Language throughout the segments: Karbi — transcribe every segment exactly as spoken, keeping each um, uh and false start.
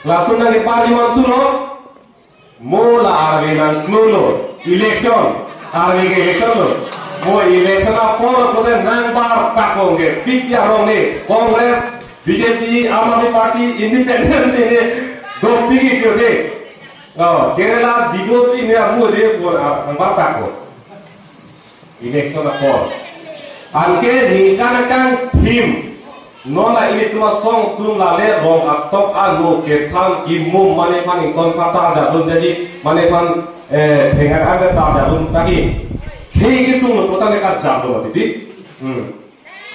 Latum nangkepari mantu lo, mo la arve nangklulo, election, arve ke election lo. Mo election apor kote nangbar tako ke, pik ya rong ne, Congress, B J P, Aam Aadmi Party, Independent ne, dopik ke de. Oh, Kerala, Digos ne amu de, mo, ah, nangbar tako. Election apor. Anke ningkan akangthim. Non la ilitum asong atum lale rong atok ano kethan kimum mane phan ington phatar jadun jadi mane phan, eh, phengar aga tar jadun tagi. Hei kisung lo kota ne kar jadun tadi. Hmm.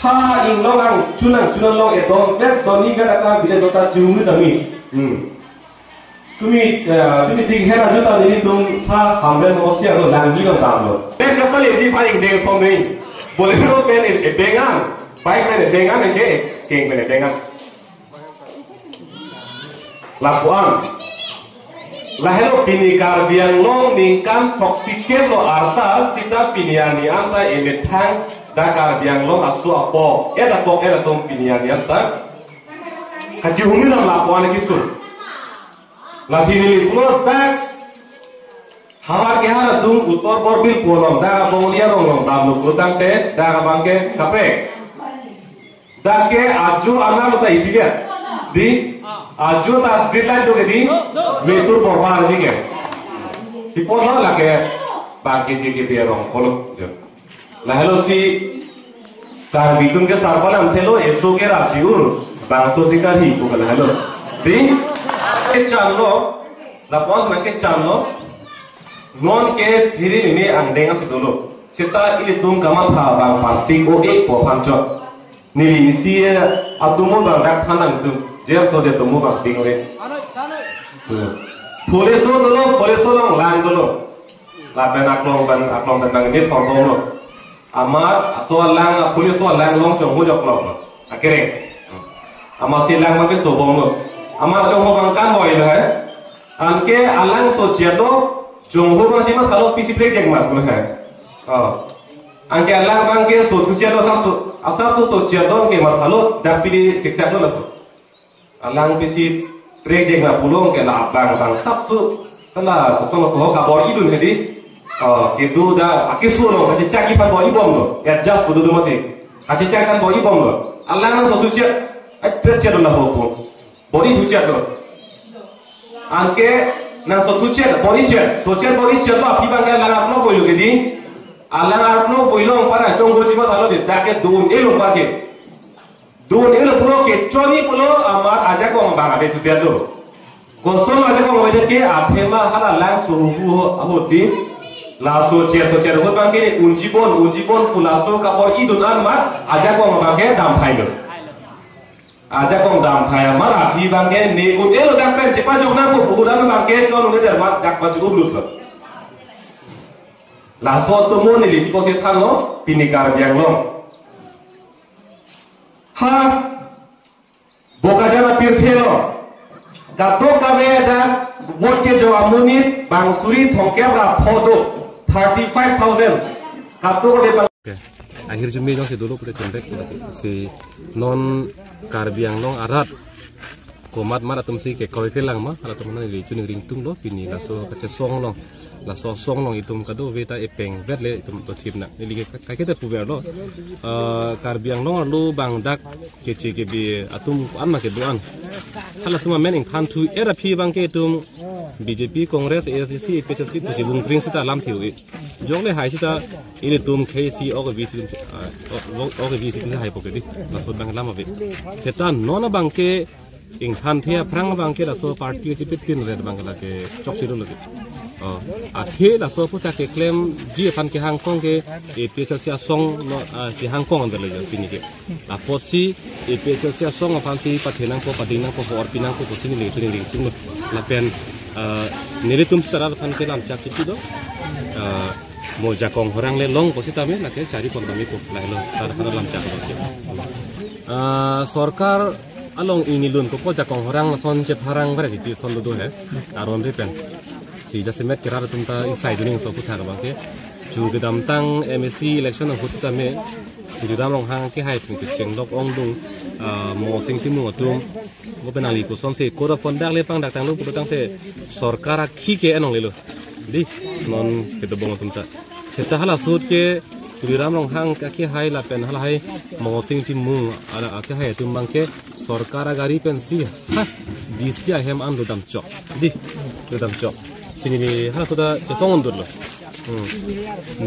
Ha inglong ang chunang chunang long edon pet doni gara ka bile dota chungi tami. Hmm. Tumi, eh, tumi tik hera juta nelitum ha hamren hosti alo langji lo damlo. Pen kapal edi pa ingdeng pom ring. Bolero pen e, ebengan. Bike pen ebengan ke, keng pen ebengan. Lapuan. Lahelo pini Karbi Anglong ningkan throksi kep lo arta sita pini arni anta emethang dak Karbi Anglong aso apo. Eda pok eda tum pini arni anta. Kachihumri nang lapuan kisur. Lasi neli pulo dak havar kehar atum utor borbil pulo dak abong lia rong rong dam lo kutang te dak abang ke kaprek. Dak ke ajo anak lo ta isi dia. Di ajo ta street light do ke di metur porbar di ke. Di porlo lake bang ke jike dia rong polo. Lahelo si Karbi atum ke sarpalam thelo eso ke raji ur bangso si karhi pu ke lahelo. Di kechan lo, lapos na kechan lo, non ke phiri ni angdeng asi dolo. Seta ilitum kamatha bang parsik o ek po phanchot. Neli isi atum bang dak thanang tum, jer so je tum bang ting le. Hmm. Police o dolo, police o long lang dolo. Lapen aklong ban, aklong ban bang ini thor bom lo. Amar aso alang, police aso alang long chongho jok long. Akereng. Amar si lang bang ke so bom lo. Amar chongho bang kan hoi lo hai. Anke alang so chiado, chongho bang si ma thalo pisi prek jek mar lo hai. Oh. Anke alang bang ke so thu chiado asap so, asap so so chiado anke ma thalo dak pidi siksak lo lo. Alang pisi prek jek na pulo ke la abang bang sap su. Tala koson ko kabor idun hedi. Oh, kedo da akisu lo kachechak ipan bor ibom lo. Adjust ko dudu mati. Kachechak kan bor ibom lo. Alang nang so thuchek. Ai prek chek lo ho po. Bor ithuchek lo. Anke nang so thuchek, bor ichek. So chek bor ichek lo api bang ke alang arlo boilo kedi. Alang arlo boilo para chongho chiba thalo de dak ke dun elo pa ke. Dun elo pulo ke choni pulo amar ajakong bang ade chutia do. Koson ajakong bang ke athema hala lang so hu ho ahoti. Laso cher so cher ho bang ke unjibon unjibon pu laso kabor idun an mar ajakong bang ke dam thai do. Ajakong dam thai amar api bang ke ne un elo dak pen chepa jok nang ko pu dan bang ke chon un der mar dak pa chup lut lo. Laso atum mo neli ko si thanlo pini Karbi Anglong. Ha, Bokajan apirthe lo. Kato kave da vote kejo amonit bang suri thomkep ra pho do thirty five thousand. Kato kave bang. Okay. Ahirjume jongsi dolo pute chonrek pute si non Karbi Anglong arat komat mat atum si ke koi kelang ma, halatum neli chuning ringtung lo, pini laso kachesong long, laso asong long itum kadokave ta epeng vet le itum to thip na. Neli ke kaiketa puver lo, eh, Karbi Anglong arlo bang dak keche kebi atum ko-an ma kedo-an. Halatum amen ingthan thu era phi bang ke itum B J P, Congress, A S D C, A P H L C, puji bung pring sita lam thiu e. Jok le hai sita ilitum khei si ok bi si, ah, ok, ok bi si hai po ke di. Laso bang lam ave. Seta non bang ke ingthan the aphrang bang ke laso party chipitin red bang ke lake chokche lo lake. Oh, athe laso puta keklemji aphan kehangkong ke A P H L C asong lo, ah, si hangkong an le pini ke. Apotsi A P H L C asong aphan si pathenangpo, padingnangpo, orpinangpo pusi neli chuning ringtung lo. Lapen, ah, nelitum sitara aphan ke lamchak chipi do. Ah, mo jakong horang le long ko sitame lake chari pon kami ko lahelo tar aphan lamchak lo. Ah, sorkar along inilun ko po jakong horang lason chepharang ber di son do he. Aron ri pen. Si jasemet kerar atum ta insai duning so puthak bang ke. Chu kedamtang M A C election ahut sitame. Judam Ronghang ke hai pun kecheng lok ongdung. ah, Mosing Timung atum, mo pen nangli kosonsi code of conduct le pangdak tanglo pulo tangte sorkar akhi ke enong lelo. Di, non kedobong atum ta. Seta hala ahut ke Tuliram Ronghang akehai lapen halahai Mosing Timung ala akehai atum abangke sorkar agari pensi ha D C ahem an rudam chok. Di, rudam chok. Si neli hala ahut ta chesong undutlo. Hmm.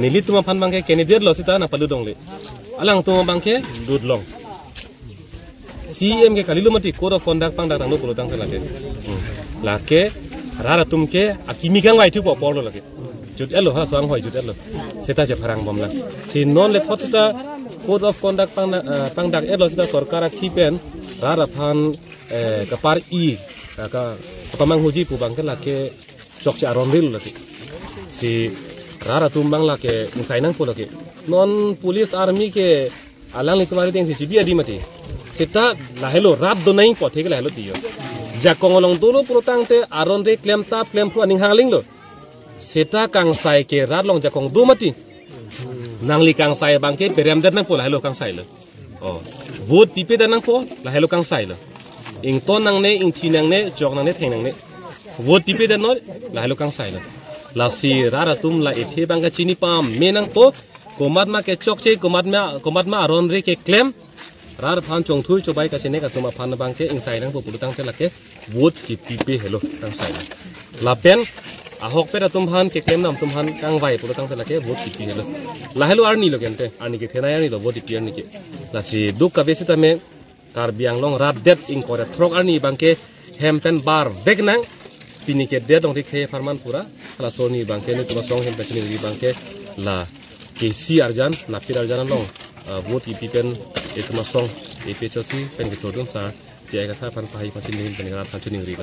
Nelitum aphan abangke candidate lo seta nangpalut longle. Alangtum abangke lut long. C M ke kalilo mati code of conduct pangdak tanglo pulo tangte lake. Hmm. Lake rat atum ke akimi kangvai thupo apor lo lake. Jut-etlo ha, sang hoi jut-etlo. Seta chepharang bomlang. Si non le thot seta code of conduct pangdak, eh, pangdak-etlo seta sorkar akhi pen rat aphan, eh, kapar-i, eh, ka, kapamanghuji pu abangke lake chokche aron rilo lake. Si rat atum abang lake ingsai nangpo lake. Non police army ke alanglitum arideng si chibi adi mati. Seta lahelo rat do nangpo athe ke lahelo tiyo. Jakong along dolo pulo tangte aron re klemtap klemphu aning hangling lo. Seta kangsai ke rat along jakong do mati. Nangli kangsai abangke perem det nangpo lahelo kangsai lo. Oh, vote pipe det nangpo lahelo kangsai lo. Ington nangne, ingthi nangne, chok nangne, theng nangne. Vote pipe det non lahelo kangsai lo. Lasi rat atum la ethe abangke chini pame nangpo. Komatma ke chokche, komatma, komatma aron re keklem. Rat aphan chongthui chobai kachenek atum aphan abangke ingsai nangpo pulo tangte lake vote kipipe helo kangsai lo. Lapen ahokpet atum aphan keklem nam atum aphan kangvai pulo tangte lake vote kipi helo. Lahelo arni lo kente, arni kethenei arni lo vote kipi arni ke. Lasi duk kave sitame Karbi Anglong rat det ingkoi ra throk arni abangke hem pen barvek nang. Pini ke det along ri khei apharman pura. Hala ahut arni abangke netum asong hem pen chiningri abangke la K C arjan, napit arjan along, ah, vote kipi pen etum asong APHLC pen kechodun sa J I Kathar aphan pahai pasi pen rat aphan chiningrilo.